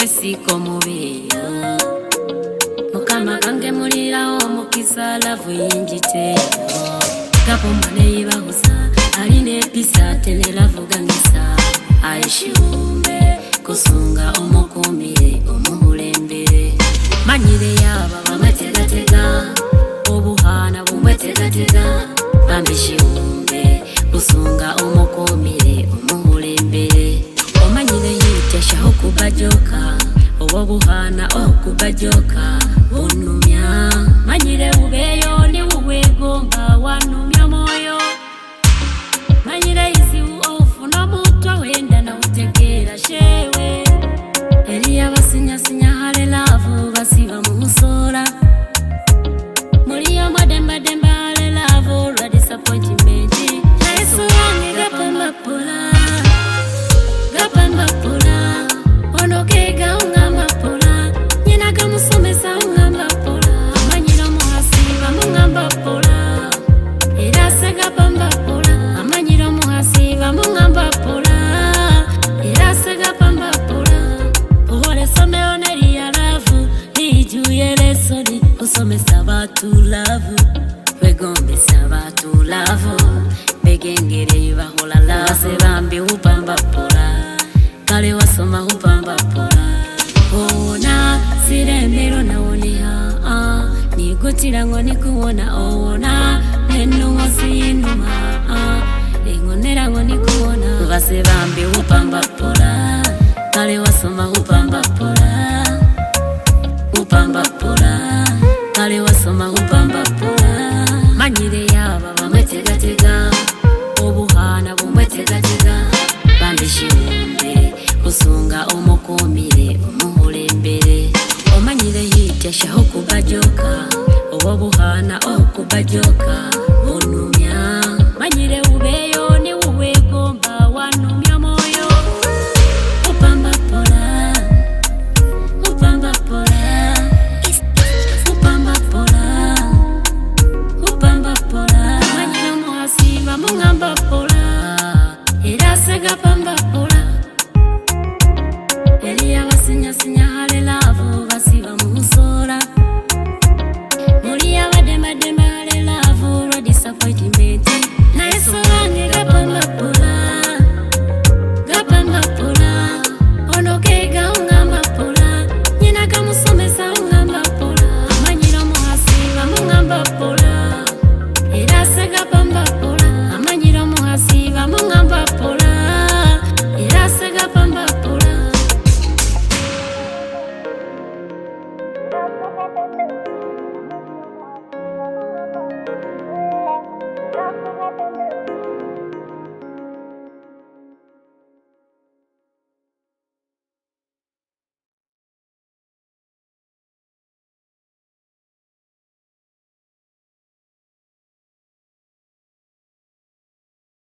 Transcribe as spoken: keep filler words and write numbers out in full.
Siko mubiyo. Mukama kange mulila omukisa, love yinjite. Kapo mone yibahusa, ali ne pisa tene love gangisa. Aishiumbe, kusunga omukumile, omuhulembele. Manyile yaba bamwe tegatega, obuhana bumwe tegatega. Bambe shiumbe, kusunga omukumile, omuhulembele. Omanyire yityasha okubajoka, owo buhana okubajoka, bunumya. Manyire ubeyo ni uwegomba wanumya moyo. Manyire isi uofuna mutwa wenda na utekera shewe. Eliya basinyasinya hale love basiba muhusola. Muliyo mwadembademba hale love lwa disappointment. Naiso yange gapamba pula, gapamba pula. Ono kega ungamba pula. Nyina kamusomesa ungamba pula. Amanyira omuhasi bamungamba pula. Era se gapamba pula. Amanyira omuhasi bamungamba pula. Era se gapamba pula. Uhole somero neliya love. Iju yelesoni usomesa batu love. Wegombesa batu love. Begengere bahola love. Base bambi upamba pula. Kale wasoma upamba pula. Ona, siremero na woniha, ah. Nigutira ngo nikuwona, ona, nenu ngo sinuma, ah. Engonera ngo nikuwona. Base bambi upamba pula. Kale wasoma upamba pula. Upamba pula. Kale wasoma upamba pula. Manyire yaba bamwe tegatega. Obuhana bumwe tegatega. Bambe shiumbe, kusunga omukumile, omuhulembele. Omanyire yityasha okubajoka, owo buhana okubajoka,